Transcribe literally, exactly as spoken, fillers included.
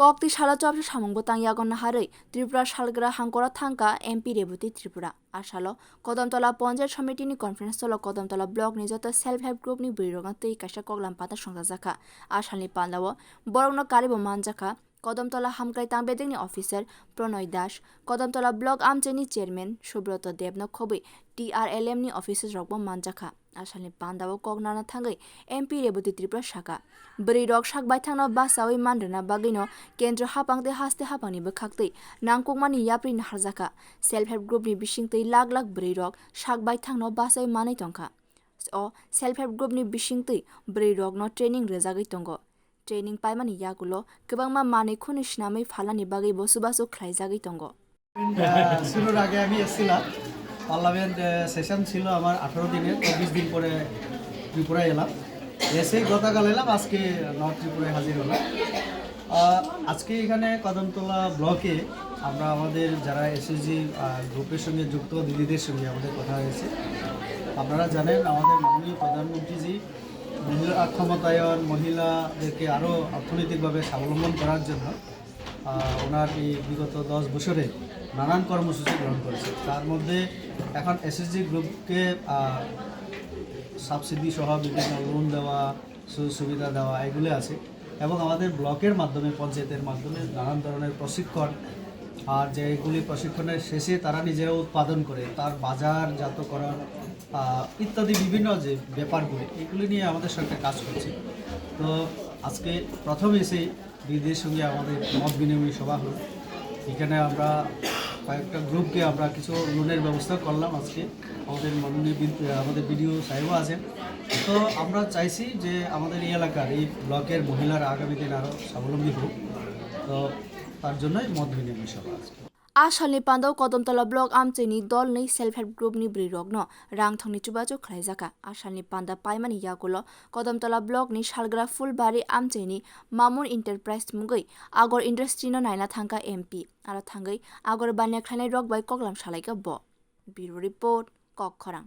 Kok twi salo chopsa samung bwtang yago naharwi Tripura salgra hangkoro thangkha M P Rebati Tripura. A salo Kodamtola Panchayat Somitini conference hall-o Kodamtola block ni joto self help group ni bwrwirokno twi kaisa koklam pata songchajakha. A salni pandao borokno karibo manjakha Kodamtola Hamkrai Tangbedekni officer Pronoy Das, Kodamtola block amchaini chairman Subroto Debno khobwi T R L M ni officers rokbo manjakha. A salni pandao kok narwna thangwi M P Rebati Tripura sakha, bwrwirok sak baithangno bachaui man rwna bagwino kendro haphang tei haste haphangni bwkhaktwi nangkukmani yapri naharjakha. Self help group ni bisingtwi lak lak bwrwirok sak baithangno bachaui manwi tongkha. O self help group ni bisingtwi bwrwirokno training rwjagwi tongo. Training paimani yagulo kwbangma manwi khwnwi swnamwi phalnani bagwi bo chubachu khlaijagwi tongo. আহ, শুরুর আগে আমি এসেছিলাম, parliament session ছিল আমার আঠারো দিনের, চব্বিশ দিন পরে ত্রিপুরা এলাম। এসে গতকাল এলাম, আজকে নর্থ ত্রিপুরায় হাজির হলাম। আহ, আজকে এখানে কদমতলা ব্লকে আমরা আমাদের যারা এসএইচজি গ্রুপের সঙ্গে যুক্ত দিদিদের সঙ্গে আমাদের কথা হয়েছে। আপনারা জানেন, আমাদের মাননীয় প্রধানমন্ত্রীজি মহিলা ক্ষমতায়ন, মহিলাদেরকে আরও অর্থনৈতিকভাবে স্বাবলম্বন করার জন্য আহ, ওনার এই বিগত দশ বছরে নানান কর্মসূচি গ্রহণ করেছে। তার মধ্যে এখন এসএইচজি গ্রুপকে আহ, সাবসিডি সহ বিভিন্ন লোন দেওয়া, সুযোগ সুবিধা দেওয়া, এগুলো আছে। এবং আমাদের ব্লকের মাধ্যমে, পঞ্চায়েতের মাধ্যমে নানান ধরনের প্রশিক্ষণ, আর যেগুলি প্রশিক্ষণের শেষে তারা নিজেরা উৎপাদন করে, তার বাজারজাতকরণ আহ, ইত্যাদি বিভিন্ন যে ব্যাপারগুলি, এগুলি নিয়ে আমাদের সরকার কাজ করছে। তো আজকে প্রথম এসেই দিদিদের সঙ্গে আমাদের মত বিনিময় সভা হলো। এখানে আমরা কয়েকটা গ্রুপকে আমরা কিছু লোনের ব্যবস্থা করলাম আজকে। আমাদের মাননীয় বিদ-, আমাদের বিডিও সাহেবও আছেন। তো আমরা চাইছি যে আমাদের এই এলাকার, এই ব্লকের মহিলারা আগামী দিন আরও স্বাবলম্বী হোক। তো তার জন্যই মত বিনিময় সভা আজকে। A salni pandao Kodamtola block amchaini dolnwi self help group ni bwrwirokno rang thongni chubachu khlaijakha. A salni panda paimani yagulo Kodamtola block ni salgra Phulbari amchaini Mamun Enterprise mungwi Agor Industry no naina thangkha M P. Aro thangwi Agor baniya khlainai rok bai koklam salaikha bo. Bureau Report, Kokkhorang.